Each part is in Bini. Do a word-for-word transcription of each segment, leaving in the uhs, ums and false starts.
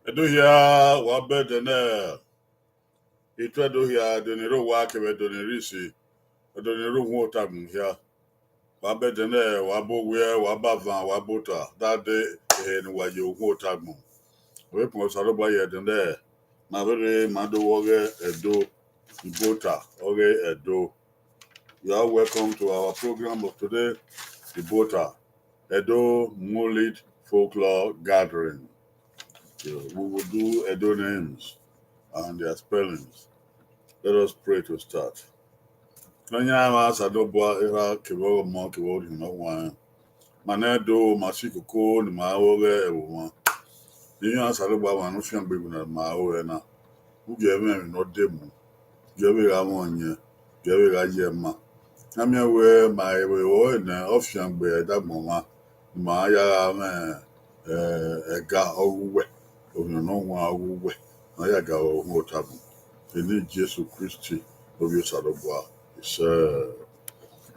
Ẹdo hia, wa bẹdẹ nẹ, ituẹ do hia, ẹdo ni rre owa kevbe ẹdo ni rre isi, ẹdo ni rre uhunmwu otagbọn hia. Wa bẹdẹ nẹ, wa bu owiẹ, wa bu avan, wa bu ota, da de ehe ne uwa ye uhunmwu otagbọn. Ọ vbe kpọnmwẹ Osanobua ye ẹdẹ nẹ, ma vbe rre ma do vbe ọghe Ẹdo, Ibota, ọghe Ẹdo. You are welcome to our program of today, Ibota, Edo Mulid Folklore Gathering. So we will do Edo names and their spellings. Let us pray to start. Ọnii mwẹ Osanobua, erha kevbe ọmọ kevbe Orhiọn Ne Ọ Huanrẹn. Ma nẹ do, ma si koko ne ima ru ọghe ẹvbo mwa. Iran Osanobua, mwa ne u fiangbe iwinna ma ru ẹre na. U gie mwẹ emwi ne ọ de mu, gie vbe gha mwẹ ọyẹn, gie vbe gha ye ẹma. A miẹn wẹẹ ma vbe ru ẹre nẹ, ọ fiangbe ẹdẹ agbọn mwa, ma ya gha mwẹ, eh, ẹga ọghe uwẹ, Orhiọn Ne Ọ Huanrẹn ọghe uwẹ, ma ya ga uhunmwu otagbọn. Eni Jesu Kristi, ovbi Osanobua, isẹ,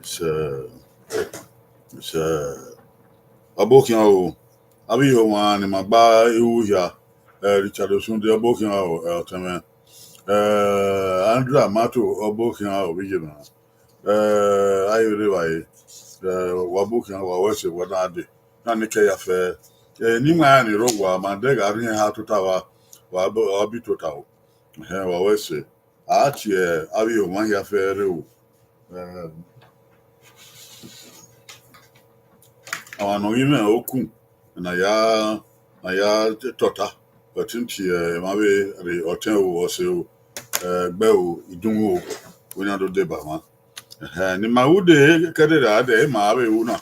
isẹ, isẹ. Ọbokhian o, avbe ihomwa ne ima gba ru hia, eh, Richard Osunde, ọbokhian o, eh, ọtẹn mwẹ, eh, Andrew Amato, ọbokhian o, vbe iye mwẹ. Eh, a i rre evbare, eh, wa bokhian, wa ru ẹse, wa na dee. Na ni kẹ ya fẹ, eh, ne ima rẹn ni rre owa, ma dẹ gha rhie eha tota vba, wa bọ, wa bi tota o. Ẹhẹn, wa ru ẹse. A tie avbe ihomwa hia fẹ rre o. Eh, ọmwa ne ọ ghi mwẹ okun, ne a ya, ne a ya tota, ọtẹn tie emwa vbe rre, ọtẹn o, ọse o, eh, ẹgbẹ o, idunmwu o, wẹ na do deba mwa. Ẹhẹn, ne ima ru dee, kẹdẹ ra dee, ima vbe ru na,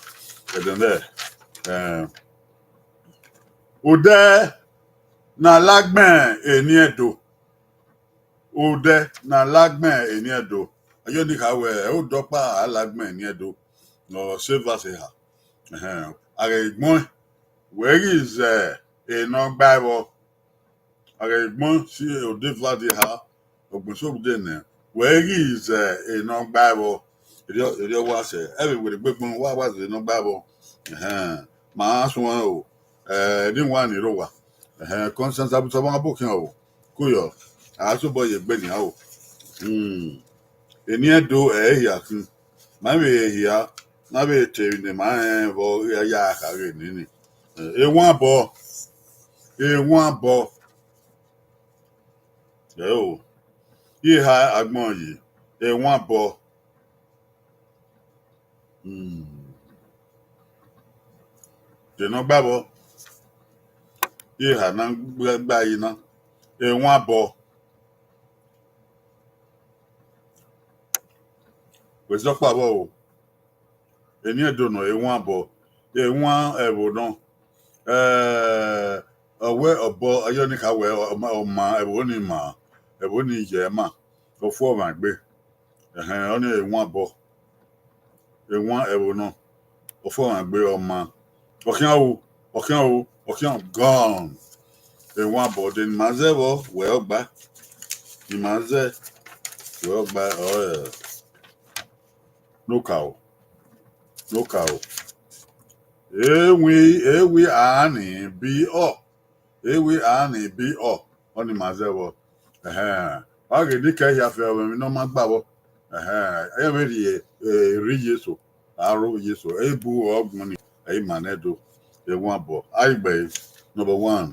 ẹdẹ nẹ, eh, odẹ ne a la gbẹn eni Ẹdo, odẹ ne a la gbẹn eni Ẹdo, a ya ọnii kha wẹẹ, odẹ ọkpa a la gbẹn eni Ẹdo, ọ sẹ evba sẹ eha. Ẹhẹn, a ghẹ gbẹn, wẹ ghi zẹ eni ne ọ gbae vbọ. A ghẹ gbẹn si odẹ eva de eha, ọgbẹn so de nẹ, wẹ ghi zẹ eni ne ọ gbae vbọ, erriọ, erriọ wa sẹ, ẹ vbe werriegbe gbẹn, wa, wa zẹ eni ne ọ gbae vbọ. Ẹhẹn, ma suẹn o, eh, ne ima rẹn ni rre owa. Ẹhẹn, Constance Abusa, ọmwa bokhian o, kuyọ, a sobọ ye egbe nian o. Hmm. Eni Ẹdo ẹ i hia khin. Ma vbe hia, ma vbe te emwi ne ma rẹn vbe ọ ya kha ghe nini. Eh, ewanbọ, ewanbọ. Ẹ o, I eha agbọn yi, ewanbọ. Hmm. De ne ọ gba vbọ, I eha na gba, gba yi na, ewanbọ. Wẹ zẹ ọkpa vbọ o. Eni Ẹdo nọ, ewanbọ, ewan ẹvbo nọ. Eh, ọ wẹ ọbọ, a ya ọnii kha wẹẹ, ọ ma, ọ ma, ẹvbo ni ma, ẹvbo ni ye ẹma, ọ fu ọmwa egbe. Ẹhẹn, ọnii ewanbọ. Ewan ẹvbo nọ, ọ fu ọmwa egbe, ọ ma. Ọ khian o, ọ khian o, ọ khian gone. Ewanbọ, de ne ima zẹ vbọ, wẹ ọ gba. Ne ima zẹ, wẹ ọ gba, ọ, eh, no ka o. No ka o. Ewi, ewi ani bi ọ. Ewi ani bi ọ. Ọnii ima zẹ vbọ. Ẹhẹn. Wa ghe ne I kẹ hia fẹ, ọ mwẹ emwi ne ọ ma gba vbọ. Ẹhẹn. Ẹ vbe rhie, eh, rhie Iyesu. Aro Iyesu. Ebu ọgbọn ni, ẹ i ma nẹ do. Ewanbọ. Aigbe, number one.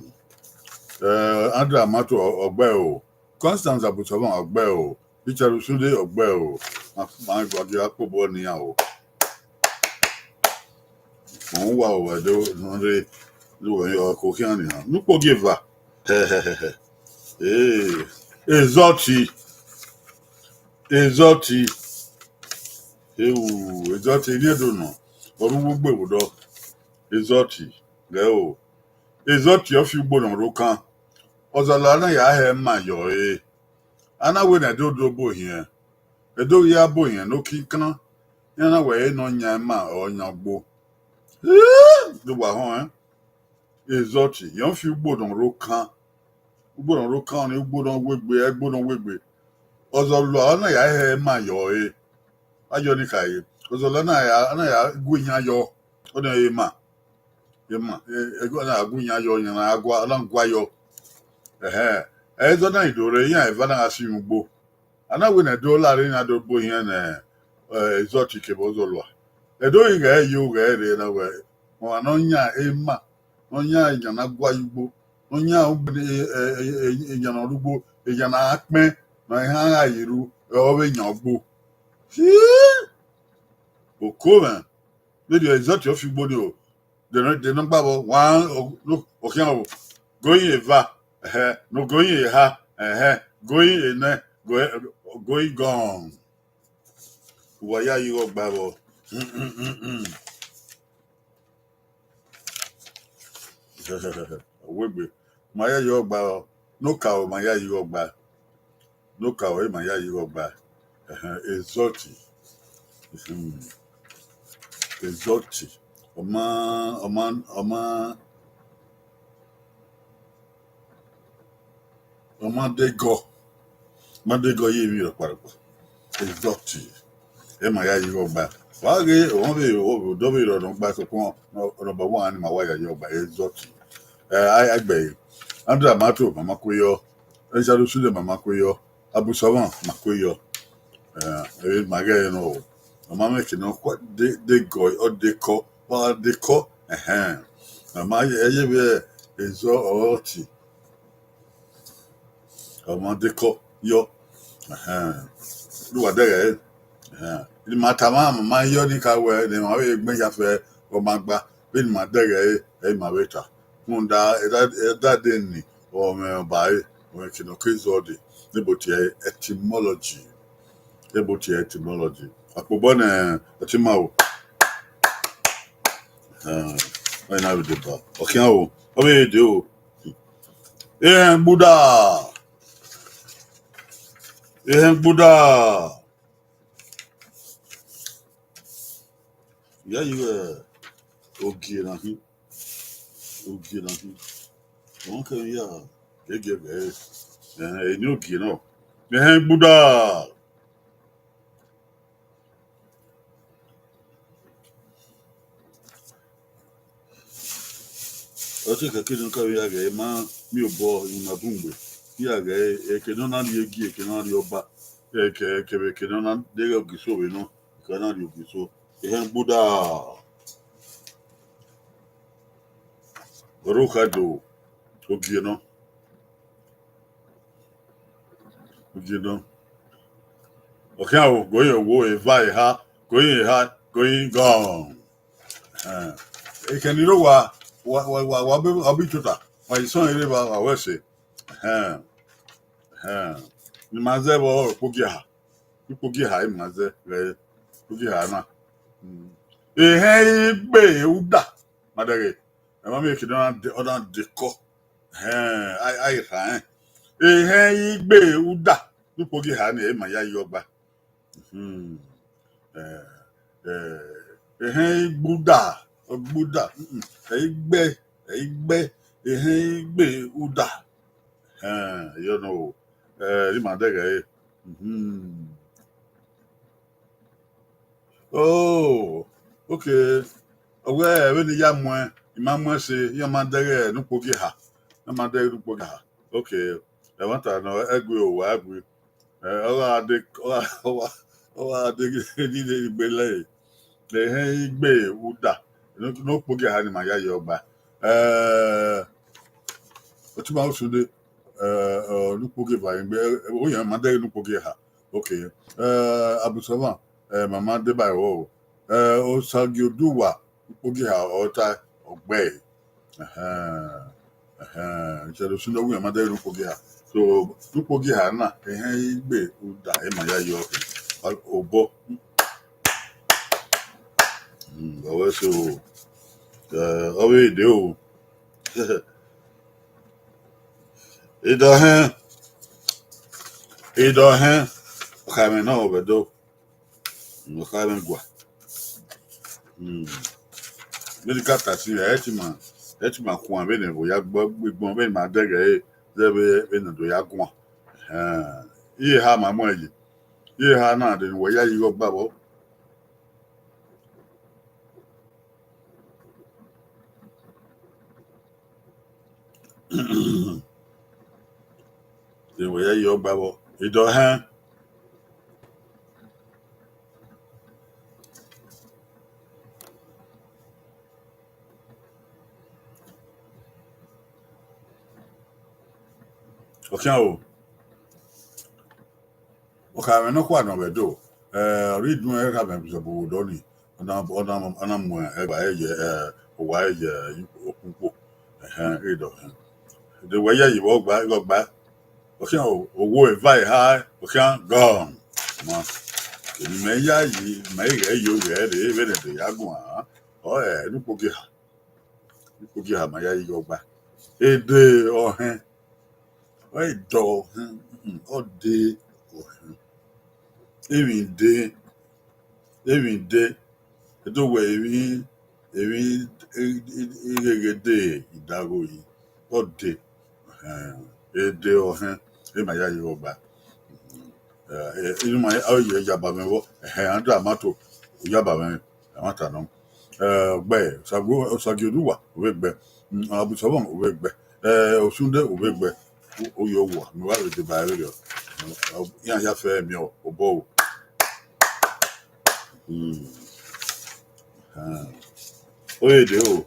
Eh, Andrew Amato, ọ, ọ gbe o. Constance Abusavan, ọ gbe o. Richard Osunde, ọ gbe o. Ma, ma gua ghi gha kpobọ nian o. Mo wa o, ẹdẹ nọ rre, ne uwẹ yọ ko khian nian. Ne ukpo gie eva. Hẹhẹhẹhẹ. Ee, Ezọti. Ezọti. Ewu, Ezọti, eni Ẹdo nọ. Ọ rre uwu gbe vbe odọ. Ezọti. Ghẹ o. Ezọti ọ fi ugbo nọ rre okan. Ọzọla na ya hẹ ma yọ ẹre. A na wẹ ne Ẹdo do bo hiẹn. Ẹdo ghi ya bo hiẹn ne okinkan, iran na wẹ ẹre ne ọ yan ima, ọ yan ugbo. Do wa họn ẹn. Exalt, yọ fi ugbo nọ rre okan. Ugbo nọ rre okan ọnii, ugbo nọ wegbe, ugbo nọ wegbe. Ọzọlua ọna ya hẹ ima yọ ẹre. A yọ ni khare. Ọzọlua na ya, na ya gu iyan yọ. Ọnii ima. Ima, e, e, na ya gu iyan yọ, iyan na gua, ọna gua yọ. Ẹhẹn. Ẹzọ na i do rre, iran eva na gha si ugbo. A na wẹ ne Ẹdo la rre, iran do bu iran ne, eh, Exalt kevbe Ọzọlua. Ẹdo ghi ghẹ yo ghẹ rre na wẹ, ọmwa ne ọ yan ima, ne ọ yan iyan na gua ye ugbo, ne ọ yan ugbo ne, eh, eh, eh, iyan ne ọ rre ugbo, iyan ne a kpẹn, ne ọ i han gha ye ru, ọ vbe yan ugbo. Hi! Oko mwẹ, vberriọ Exalt ọ fi ugbo ni o. De nọ, de nọ gba vbọ, wa, o, no, ọ khian o. Going eva, ẹhẹ, no going eha, ẹhẹ, going enẹ, going, going gone. Uwa ya yi igho gba vbọ. Wegbe, ma ya yi igho gba, no ka o, ma ya yi igho gba. No ka o, ma ya yi igho gba. Ẹhẹn, Exalt. Hmm. Exalt. Ọ ma, ọ ma, ọ ma, ọ ma degọ. Ma degọ ye emwi rọkpa rọkpa. Exalt. Ẹ ma ya yi igho gba. Wa ghe, ọ vbe, ọ vbe, odọ vbe rọ nọ gba sokpan, nọ, nọmba one ni ma wa ya yi igho gba, Exalt. Ẹ, a, a gbe. Andra Mato, ma ma kue yọ. Ẹzaro Sule, ma ma kue yọ. Abusọmwa, ma kue yọ. Ẹ, ẹ, ma ghẹ nọ o. Ọ ma mwẹ ke ne ọ kua de, degọ, ọ dekọ, ọ dekọ, ẹhẹn. Ọ ma ye, ẹ ye vbe Exalt. Ọ ma dekọ yọ. Ẹhẹn. Lu wa dẹghẹ ẹre. Ẹhẹn. Ne ima tama, ma ma yọ ni ka wẹ, ne ima vbe gbẹn ya fẹ, ọ ma gba. Vbene ima dẹghẹ ẹre, ẹ i ma vbe ta. Rhunmwuda, ẹdẹ, ẹdẹ dee ni, ọ mwẹ ọba ẹre, ọ mwẹ ke ne ọ ke zọ dee. Nebe tie etymology. Nebe tie etymology. Akpobọ ne ọtẹn ima o. Ẹhẹn. Ọ i na vbe deba. Ọ khian o. Ọ vbe dee o. Ehẹn gbuda. Ehẹn gbuda. Ya yi vbe ogie na khin. Ogie na khin. Ọ kẹ ya, ke gie vbe ẹre. Ehẹn, eni ogie nọ. Ehẹn gbuda. Ọ te kẹkẹ ne ọ ka vbe ya ghẹ ma miẹn obọ, ima bun gbe. Ya ghẹ, eke ne ọ na rrie gie, eke ne ọ na rrie ọba, eke, eke vbe eke ne ọ na deghẹ ogiso vbe nọ, eke ọ na rrie ogiso. Ehẹn gbuda. Ọre okha do, ogie nọ. Ogie nọ. Ọ khian o, going owo, eva, eha, going eha, going gone. Ẹhẹn. Eke ni rre owa, wa, wa, wa, wa be, wa be tota, wa yi sọn rre evba, wa wẹ ẹse. Ẹhẹn. Ẹhẹn. Ne ima zẹ vbe ọre ukpogiaha. Ukpogiaha ima zẹ vbe ukpogiaha na. Mm. Ehẹn i gbe uda. Ma dẹghe. Ẹ ma miẹn eke ne ọ na de, ọ na dekọ. Ẹhẹn, a, a i rhan rẹn. Ehẹn i gbe uda. Ne ukpogiaha ni, ẹ i ma ya yi ọgba. Hmm. Eh, eh, ehẹn i gbuda, ọ gbuda, mm, ẹ i gbe, ẹ i gbe, ehẹn i gbe uda. Ẹhẹn, yọ nọ o. Eh, ima dẹghe ẹre. Hmm. Oh, okay. Ọ wẹ vbene I ya muẹn, I ma muẹn ẹse, iran ma dẹghe ne ukpogiaha. Iran ma dẹghe ne ukpogiaha. Okay. Ẹmwata nọ, ẹgui o, wa ẹgui. Eh, ọ gha de, ọ gha, ọ gha, ọ gha de ni ne egbe lẹ. Ehẹn i gbe uda. Ne ukpogiaha ni ima ya yi ọgba. Eh, ọtẹn ima Osunde, eh, eh, ne ukpogieva egbe, eh, oyan ma dẹghe ne ukpogiaha. Okay. Eh, Abusọmwa, eh, ma ma deba ẹre o. Eh, Osagioduwa, ukpogiaha ọ ta, ọ gbe ẹre. Ẹhẹn, ẹhẹn, Osagioduwa, iran ma dẹghe ne ukpogiaha. So, ne ukpogiaha na, ehẹn i gbe uda, ẹ ma ya yi ọgba. Obọ. Hmm, ọ wẹ so, eh, ọ vbe dee o. Idọhẹn, idọhẹn, ọ kha mwẹ nọ vbe Ẹdo. Ọ kha mwẹ gua. Hmm. Vbene I ka ta sin, ẹ i ti ma. Ẹ te ma khuan vbene ẹvbo ya gbe gbọn, vbene ma dẹghe ẹre, zẹ vbe, vbene do ya guan. Ẹhẹn. Iye eha ma muẹn yi. Iye eha na de ne uwẹ ya yi igho gba vbọ. De wẹ ya yi ọgba vbọ. Idọhẹn. Ọkhian o. Ọ kha mwẹ nọkhua nọ vbe Ẹdo, ẹ, ọ rhie idun ẹre kha mwẹ zẹ bu odọ ni, ọ na, ọ na, ọ na mu ẹgba ẹre ye, ẹ, owa ẹre ye okpukpo. Ẹhẹn, e dọ hẹn. De wẹ ya yi vbe ọgba, ighe ọgba. Ọkhian o, owo eva eha, ọkhian gọn. Ma, emwi mẹ ya yi, mẹ i ghẹ yo ghẹ rre, vbene ẹdẹ ya guan, ọ ẹ ne ukpogiha, ne ukpogiha ma ya yi ighe ọgba. Ede ọhẹn, ọ i dọ ọhẹn, mm, ọ de ọhẹn. Emwi de, emwi de, edo wẹ emwi, emwi igheghe de idagho yi, ọ de, ẹhẹn, ede ọhẹn, e ma ya yi ighe ọgba. Ẹ, ẹ, inu ma ọ ye yaba mwẹ vbọ, ẹhẹn, a da ma to, yaba mwẹ, ẹmwata nọ. Ẹ, gbe, Osagie, Osagie Oduwa, ovbe gbe, mm, Abusọmọ, ovbe gbe, ẹ, Osunde, ovbe gbe, u-, u yọ owa, ne uwa vbe deba ẹre vberriọ. Iran ya fẹ miẹn obọ o. Mm. Ah. Ọ ye de o.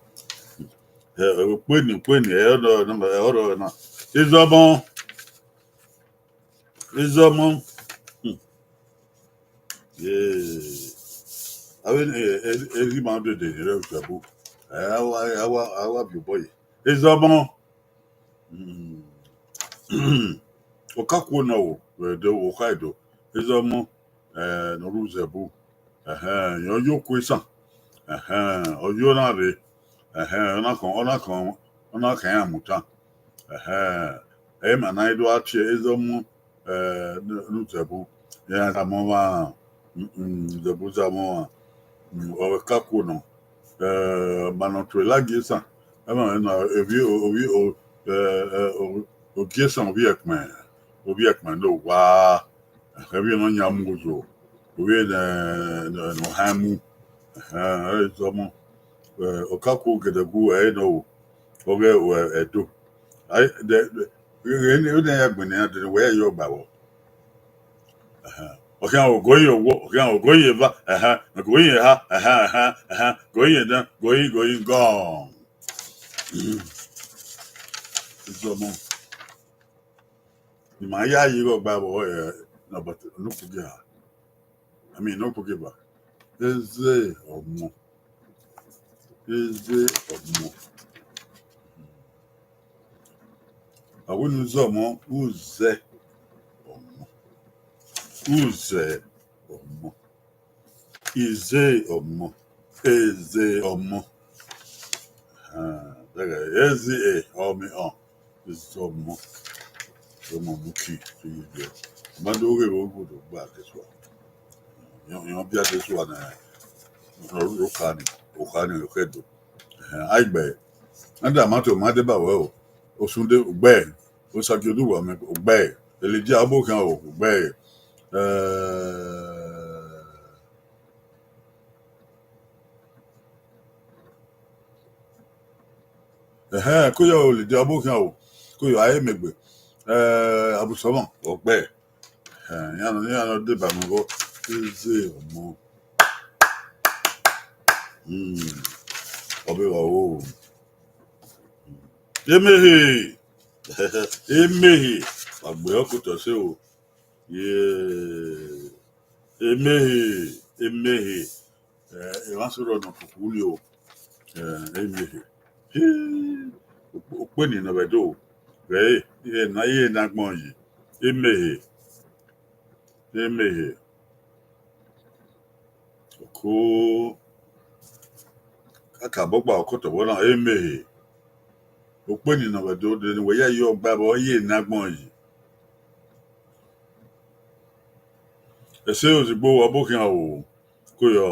Ẹ, ukpeni, ukpeni, ẹ, ọ nọ, ẹ, ọ nọ, ẹ, ọ nọ. Izọmọ. Izọmọ. Hmm. Ye. Avbe, ẹ, ẹ, ẹ, erhimwa dede ni rre Osabu. Ẹ, a wa, a wa, a wa viọ obọ ye. Izọmọ. Hmm. Okakuo nọ o, vbe do, okha do. Izọmọ, ẹ, ne ọ rre Uzẹbu. Ẹhẹn, ọ yo oku esan. Ẹhẹn, ọ yo na rre. Ẹhẹn, ọ na khọn, ọ na khọn, ọ na khọn iran mu utan. Ẹhẹn, ẹ ma na do a tie Izọmọ, ẹ, ne, ne Uzẹbu. Iran zamọ ọmwa, mm, mm, Uzẹbu zamọ ọmwa. Mm, ọ vbe ka kuo nọ. Ẹ, ma nọ tuẹ lagie esan. Ẹ ma na, ovbi, ovbi, o, ẹ, ẹ, o, ogie esan ovbi ẹkpẹn, ovbi ẹkpẹn ne owa. Ẹhẹn, ovbi ne ọ yan mu ozo, ovbi ne, ne, ne ọ han mu. Ẹhẹn, ẹ i zọmọ. Ẹ, Okaku Ogedegu ẹre nọ o, ọghe, ẹ, Ẹdo. Ai, de, de, ghe, ghe, ne, ne ya gbẹnnẹ iran dede, wẹ ya yọ gba vbọ. Ẹhẹn. Ọ khian ogoyin owo, ọ khian ogoyin eva, ẹhẹn, ogoyin eha, ẹhẹn, ẹhẹn, ẹhẹn, ogoyin ẹdẹn, ogoyin, ogoyin gọn. Zọmọ. Ne ima ya ye igho gba vbọ, ẹ, nọ, but ne okpogieha. I mean, ne okpogieha. Eze ọmọ. Eze ọmọ. Ọ wẹ ne u zẹ ọmọ, u zẹ ọmọ. U zẹ ọmọ. Ize ọmọ, eze ọmọ. Ah, eze e, ọ miẹn, ọ, ize ọmọ. Ọmọ mu ki, to ye biẹ. Ma do ghe vbe obodo gba Adesua. Yọn, yọn biẹ Adesua na, ọ rre okha ni, okha ni, okha Ẹdo. Ẹhẹn, a i gbe. A da ma to, ma deba wẹ o. Osunde, u gbe. Osagie Oduwa mẹ, u gbe. Elija Ọbokhian o, u gbe. Ẹ, ẹhẹn, ko yọ Elija Ọbokhian o, ko yọ Aemegbe. Ẹ, Abusọmọ, u gbe. Ẹ, iran nọ, iran nọ deba mwẹ vbọ, eze ọmọ. Hmm. Ọ vbe vba o. Emehe. Emehe. Wa gbe ọkotọ ẹse o. Ye. Emehe. Emehe. Ẹ, emwa sẹ rọ nọ kuku ni o. Ẹ, emehe. Hii. Okpe, okpe ni nọ vbe Ẹdo. Vbe ẹre, iran na, iran na gbọn yi. Emehe. Emehe. Oko. Kakabọ gba ọkotọ vbọ na, emehe. Okpe ni nọ vbe Ẹdo, de ne wẹ ya yọ gba vbọ, iran na gbọn yi. Ẹse ozigbo Ọbokhian o, ko yọ.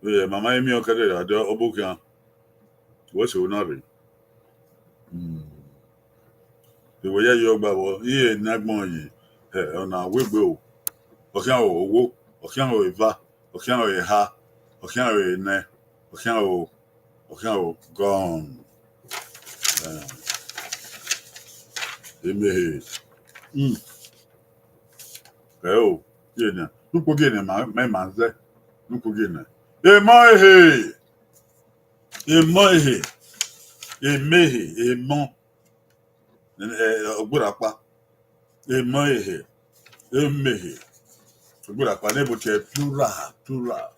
Ẹ, mama emiẹn ọkẹdẹ ya dẹ Ọbokhian. Wẹ sẹ na rre. Hmm. Ewẹ ya ye ọgba vbọ, iye ne agbọn yi, ẹ, ọna wegbe o. Ọ khian o, owo, ọ khian o, eva, ọ khian o, eha, ọ khian o, enẹ, ọ khian o, ọ khian o, gone. Eh, emehe. Hmm. Ẹ o, ye nẹ, ne ukpogiẹ nẹ ma, ma, ma zẹ, ne ukpogiẹ nẹ. Emọ ehe. Emọ ehe, emehe, emọ, eh, ọgberhakpa, emọ ehe, emehe, ọgberhakpa, ne bo tie plural, plural,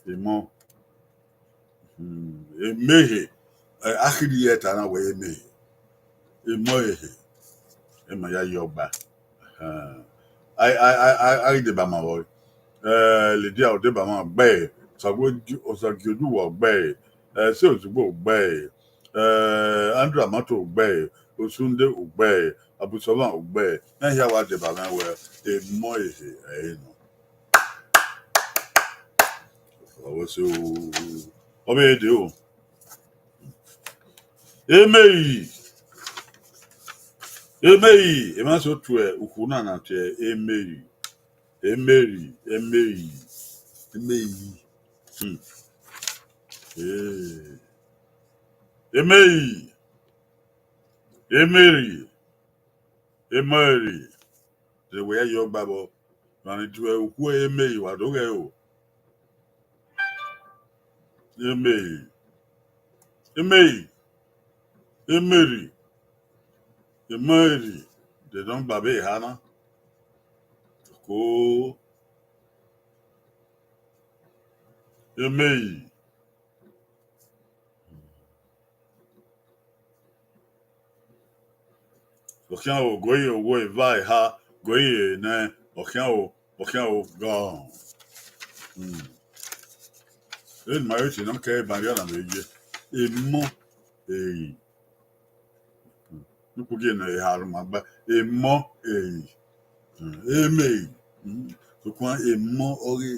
emọ, hmm, emehe, eh, akhirri ẹre ta na wẹ emehe, emọ ehe, emọ ya ye ọgba. Ahan. A, a, a, a, a ghi deba ma vbọ. Eh, Lydia, ọ deba ma gbe. Osagie, Osagie Oduwa ọ gbe. Eh, Ẹse Ozugbo ọ gbe. Eh, Andrew Amato ọ gbe. Osunde ọ gbe. Abusovan ọ gbe. Iran hia wa deba mwẹ wẹ, emọ ehe ẹre nọ. Ọ vbe so, ọ vbe de o. Emeyi. Emeyi. Emwa so tuẹ ukhu na na tie emeyi. Emeyi. Emeyi. Emeyi. Hmm. Eh. Emeyi. Emeyi. Emeyi. De wẹ ya ye ọgba vbọ. Emwa ni tuẹ ukhu emeyi wa do ghẹ o. Emeyi. Emeyi. Emeyi. Emeyi. De nọ gba vbe eha na. Ko. Emeyi. Ọ khian o, go ye owo, eva, eha, go ye enẹ, ọ khian o, ọ khian o, gone. Hmm. Eni ma yo tie na kẹ eban rhia na vbe ye. Emọ ehe. Hmm. Ne ukpogiẹ nẹ eha rhoma gba. Emọ ehe. Hmm. Emeyi. Hmm. Sokpan emọ ọghe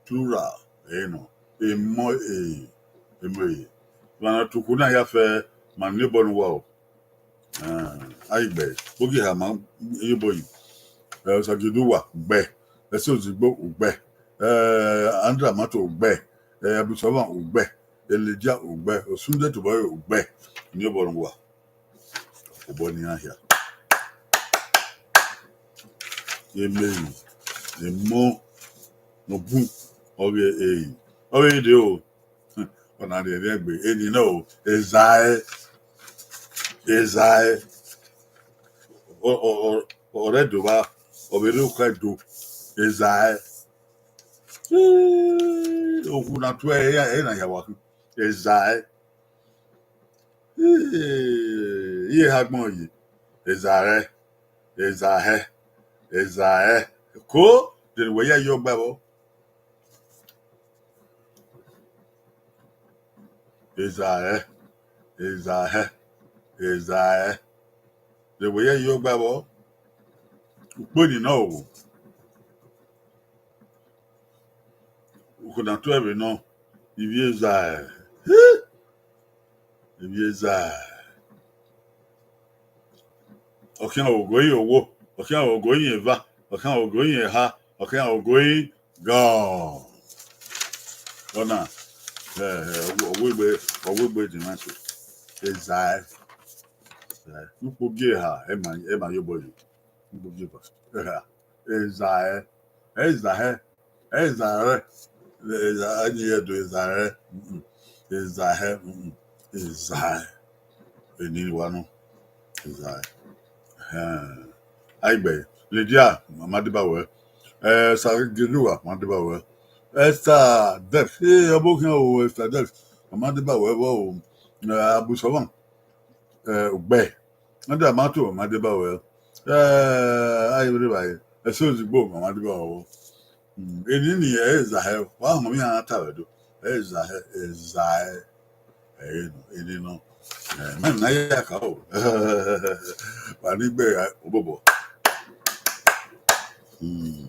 plural, ẹre nọ. Emọ ehe. Emọ ehe. Emwa ne a tu ukhu na hia fẹ, ma ne obọ ne uwa o. Eh, a ghi gbe, Ogie Eha ma ye obọ yi. Eh, Osagie Oduwa, u gbe. Ẹse Ozugbo, u gbe. Eh, Andrew Amato, u gbe. Eh, Abusovan, u gbe. Elijah, u gbe. Osunde tobọre, u gbe. Ne obọ ne uwa. Obọ ne iran hia. Emeyi, emọ, ne ọ bun, ọghe ehe. Ọghe de o. Ọna rhiẹnrhiẹn egbe, eni nọ o, ezaẹ, ezaẹ. Ọ, ọ, ọ, ọ rre Ẹdo vba, ọ vbe rre Ukhaedo, ezaẹ. Okhu na tuẹ ẹre, ẹre na ya wa khin, ezaẹ. Iye eha agbọn yi, ezaẹ, ezaẹ, ezaẹ. Ko, de ne wẹ ya ye ọgba vbọ. Ezaẹ, ezaẹ, ezaẹ. De wẹ ya ye ọgba vbọ. Ukpo eni nọ o. Ukhu na tuẹ vbe nọ, ivbi ezaẹ. Ivbi ezaẹ. Ọ khian ogo yi owo, ọ khian ogo yi eva, ọ khian ogo yi eha, ọ khian ogo yi gọ. Ọna, ẹ, ẹ, ọ wegbe, ọ wegbe demand to. Ezaẹ. Ukpogiẹ eha, ẹ ma, ẹ ma ye obọ yi. Ukpogiẹ eha. Ezaẹ. Ezaẹ. Ezaẹ. Ezaẹ, ni ẹdo ezaẹ. Mm-mm. Ezaẹ, mm-mm. Ezaẹ. Eni wa nọ. Ezaẹ. Ẹhẹn. Aigbe. Lydia, mama deba wẹ. Eh, Sagienuwa, mama deba wẹ. Esther Death. Eh, ọbokhian o, Esther Death. Mama deba wẹ vbọ o. Eh, Abusovan. Eh, ugbẹ. Andrew Amato, mama deba wẹ. Eh, aye vbe evbare. Ẹse Ozigbo, mama deba wẹ. Mm, eni ni, ẹ i za hẹ, wa họn iran ta vbe do. Ẹ i za hẹ, ẹ za hẹ. Ẹ i nọ, eni nọ. Eh, mẹ na ya ka o. Wa ni gbe obobọ. Mm.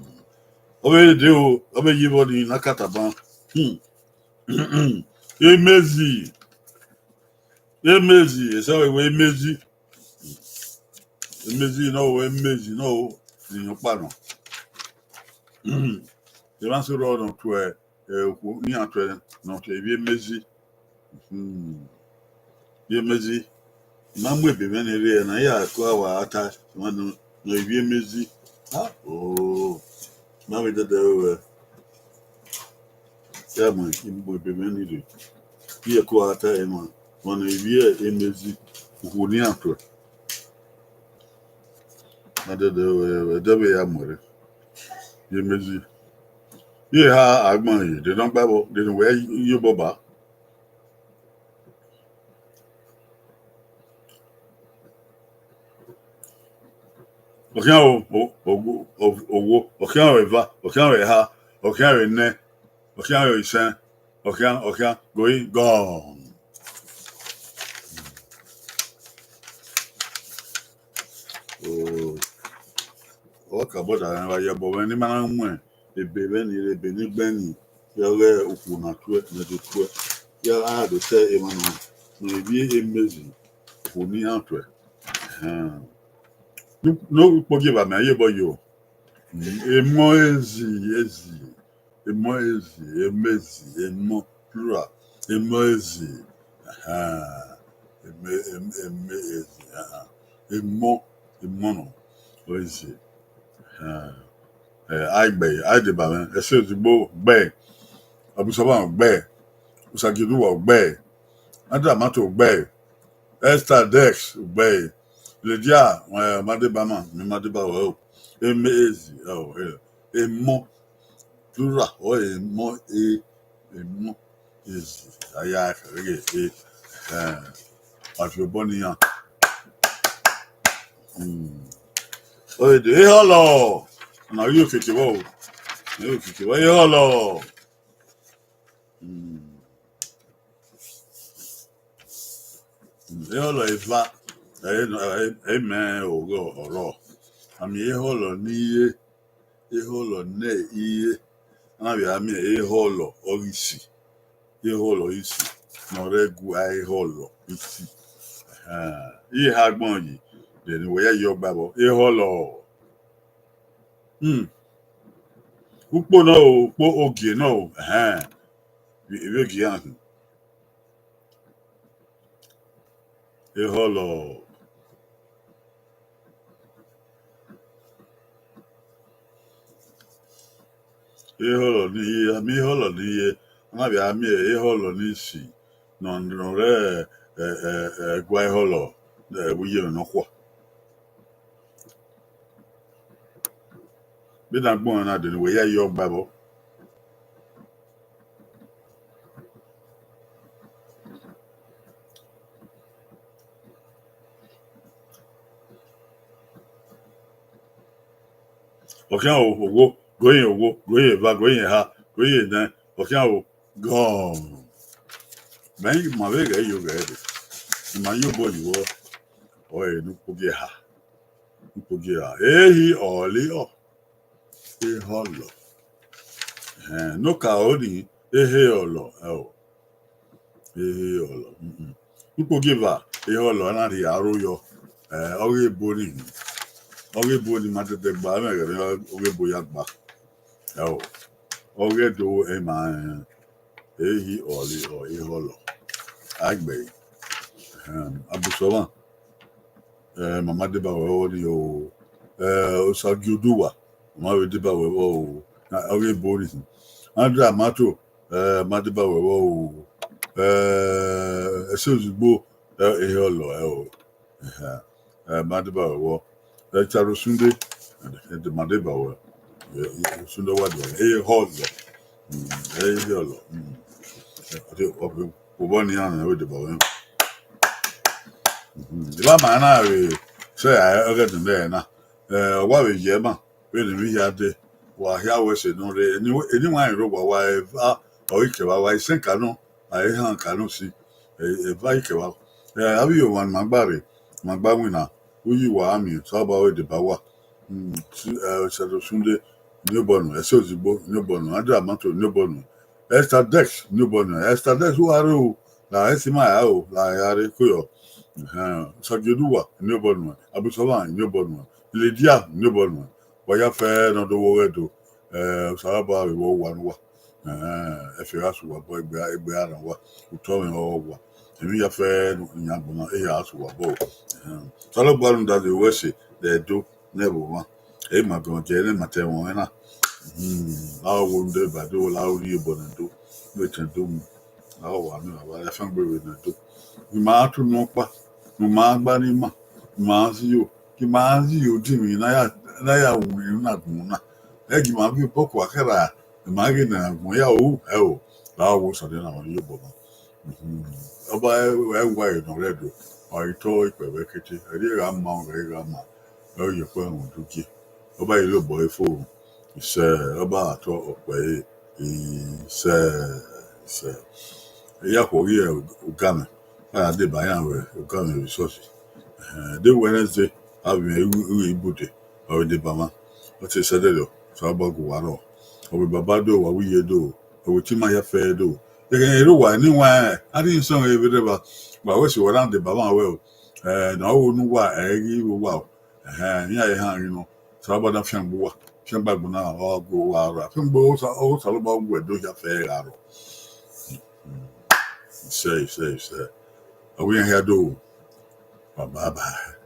Ọ vbe de o, ọ vbe yi vbọ ni na ka tama. Hmm. Emezi. Emezi, eso wẹ emezi. Emezi nọ, emezi nọ, iyọkpa nọ. Emwa sẹ rrọọ nọ tuẹ, eh, okhuo ne iran tuẹ nọ tuẹ ivbi emezi. Hmm. Ivbi emezi. Ma mu ebe mwẹ ni rre, ne a ya ko a wa ta, ma nọ, nọ ivbi emezi. Ah, oh. Ma vbe dẹdẹ ruẹ. Ya mu, mu ebe mwẹ ni rre. Iye ko a ta emwa, ma nọ ivbi emezi. Okhuo ne iran tuẹ. Ma dẹdẹ ruẹ, ẹdẹ vbe ya mu ẹre. Ivbi emezi. Iye eha agbọn ye, de nọ gba vbọ, de ne wẹ ye obọ ba. Ọ khian o, o, o, o, owo, ọ khian o eva, ọ khian o eha, ọ khian o enẹ, ọ khian o isẹn, ọ khian, ọ khian, goi, gone. Oh. Ọ ka bọda rẹn vbe a ye obọ mwẹ ne ima na mu ebe mwẹ ni rre, ebe ne I gbẹn ni, ya ọghe okhuo na tuẹ, ne do tuẹ, ya gha do ta emwa nọ, nọ ivbi emezi, okhuo ne iran tuẹ. Ehẹn. Ne ukpo gie vba mẹ, a ye obọ yo. Emọ ezi, ezi. Emọ ezi, emezi, emọ plural, emọ ezi. Ahan. Eme, em-, eme ezi, ahan. Emọ, emọ nọ, ezi. Ahan. Eh, a i gbe, a i deba mwẹ, ẹse ozugbo gbe, Abusọba gbe, Osagiduwa gbe, Andrew Amato gbe, Esther Dex gbe, Lydia, eh, ma deba ma, mẹ ma deba wẹ o, eme ezi, oh, eh, emọ, plural, ọ emọ, e, emọ, ezi, a ya khare ghe e, eh, a fi obọ ne iran. Hmm. Ọ de ehọlọ, na yo keke vbọ o, na yo keke vbọ, ehọlọ. Hmm. Ehọlọ eva, ẹ, ẹ, ẹ mẹ ọghe ọrọ. A miẹn ehọlọ ne iye, ehọlọ ne iye, a na vbe a miẹn ehọlọ ọghe isi, ehọlọ isi, ne ọ rre ẹguae ehọlọ isi. Ehẹn, iye eha agbọn yi, de ne wẹ ya ye ọgba vbọ, ehọlọ. Hmm. Ukpo nọ o, ukpo ogie nọ o, ehẹn. Vbe, vbe ogie iran khin. Ehọlọ. Ehọlọ ne iye, a miẹn ehọlọ ne iye, a na vbe a miẹn ehọlọ ne isi, nọ, nọ rre, ẹ, ẹ, ẹ, ẹguae ehọlọ, ẹ, vbe iye mwẹ nọkhua. Vbene agbọn na de ne wẹ ya ye ọgba vbọ. Ọ khian o, owo, goi ye owo, goi ye eva, goi ye eha, goi ye enẹ, ọ khian o, gone. Mẹ ma vbe ghẹ yo ghẹ rre, I ma ye obọ yi vbọ, ọ re ne ukpo gie eha, ukpo gie eha, ehi ọlọ, ehọlọ. Ehẹn, ne okaro ni, ehọlọ, ẹo. Ehọlọ, mm, mm. Ukpo gie eva, ehọlọ, a na rhie aro yọ. Eh, ọghe ebo ni, ọghe ebo ni ma tete gba, mẹ ghẹ rẹn ọghe ebo ya gba. Ẹo, ọghe do emwa, eh, ehi ọlọ, ehọlọ. A gbe, ehm, Abusọmwa. Eh, ma ma deba wẹ vbọ ni o. Eh, Osagie Oduwa, ma ma vbe deba wẹ vbọ o. Na, ọghe ebo ni. Andrew Amato, eh, ma deba wẹ vbọ o. Eh, Ẹse Ozugbo, eh, ehọlọ, eh, o. Ehẹn. Eh, ma deba wẹ vbọ. Eh, Charles Osunde, eh, ma deba wẹ. Eh, Osunde wa deba wẹ. Ehọlọ. Mm, ehọlọ. Mm. Eh, ọtẹ, ọtẹ, obọ ni iran na vbe deba wẹ. Mhm. Eva ma na vbe sẹ ẹghẹ ne mẹ na. Eh, ọ wa vbe ye ma, vbene emwi hia dee, wa hia wẹ ẹse ne ọ rre, eni, eni wa rẹn rre owa, wa eva, ọ i kevba, wa i sẹn ka nọ, a i han ka nọ si, eh, eva i kevba. Eh, avbe iye ọmwa ne ima gba rre, ima gba winna, uyi wa a miẹn, Osanobua vbe deba uwa. Mm, si, eh, Charles Osunde, ne obọ nuẹn, Ẹse Ozugbo, ne obọ nuẹn, Andrew Amato, ne obọ nuẹn, Esther Dex, ne obọ nuẹn, Esther Dex, uwa rre o, la ẹse ima ya ro, la ya rre koyọ. Ẹhẹn, Osagie Oduwa, eniobọ nuẹn, Abusọmwa, eniobọ nuẹn, Lydia, eniobọ nuẹn. Wa ya fẹ ne ọ do wo ghẹ do. Eh, Osanobua vbe vbọ wa ne uwa. Ẹhẹn, ẹfe gha sẹ uwa obọ, egbe, egbe gha rran uwa, otọ mwẹ ọghe uwa. Emwi ya fẹ ne iran gbọna, ehia gha sẹ uwa obọ. Ẹhẹn, Osanobua rhunmwuda zẹ ruẹ ẹse, rẹ do ne ẹvbo mwa. Ẹ i ma gọmwa jẹ ne ma ta ẹmwẹ ọnrẹn na. Hmm, la wo ne u deba do, la wo rhie obọ ne do, ne etẹn do mu. La wa ne a wa afiangbe vbe ne do. Ne ima tu unu ọkpa, ne ima gba ne ima, ne ima zio, ne ima zio dinmwi ne a ya, ne a ya winna gun na. Ẹ gi ima viọ obọ kua kẹrha, ne ima ghe ne a gun ya ru, ẹ o, la wo Osanobua na, ọ rhie obọ mwa. Ọba ẹ wa ne ọ rre Ẹdo, ọ ghi tọ ikpẹvbo ẹkete, ẹre gha ma, ọ gha ma, ẹ i ye ọkpẹn rhunmwuda ugie. Ọba i rhie obọ ẹre fo, isẹ, ọba gha tọ ọkpẹ ẹre, isẹ, isẹ. Iran khuọghie Ogamwẹ, a ya deba iran vbe Ogamwẹ vbe isọsi. Ẹhẹn, de Wednesday, avbe mwẹ igho ibude, ọ vbe deba mwa. Ọ te sẹ ẹdẹrriọ, Osanobua gu uwa rrọọ. Ọ vbe baba do, wa vbe iye do, ọ vbe tima hia fẹẹrẹ do. Ẹghẹ ne erha uwa ne iwan, a rhie isọn vbe rre evba, wa wẹ sẹ uwa na deba mwa wẹ o, eh, ne ọ ru ne uwa, ẹ i ghi vbe uwa o. Ẹhẹn, iran ehan ghi nọ. Osanobua na fiangbe uwa, fiangbe agbọn na, ọ gu uwa rrọọ. Fiangbe Osa-, Osanobua gu ẹdẹ hia fẹẹrẹ gha rrọọ. Isẹ, isẹ, isẹ. Ọ wẹ iran hia do. Bye bye.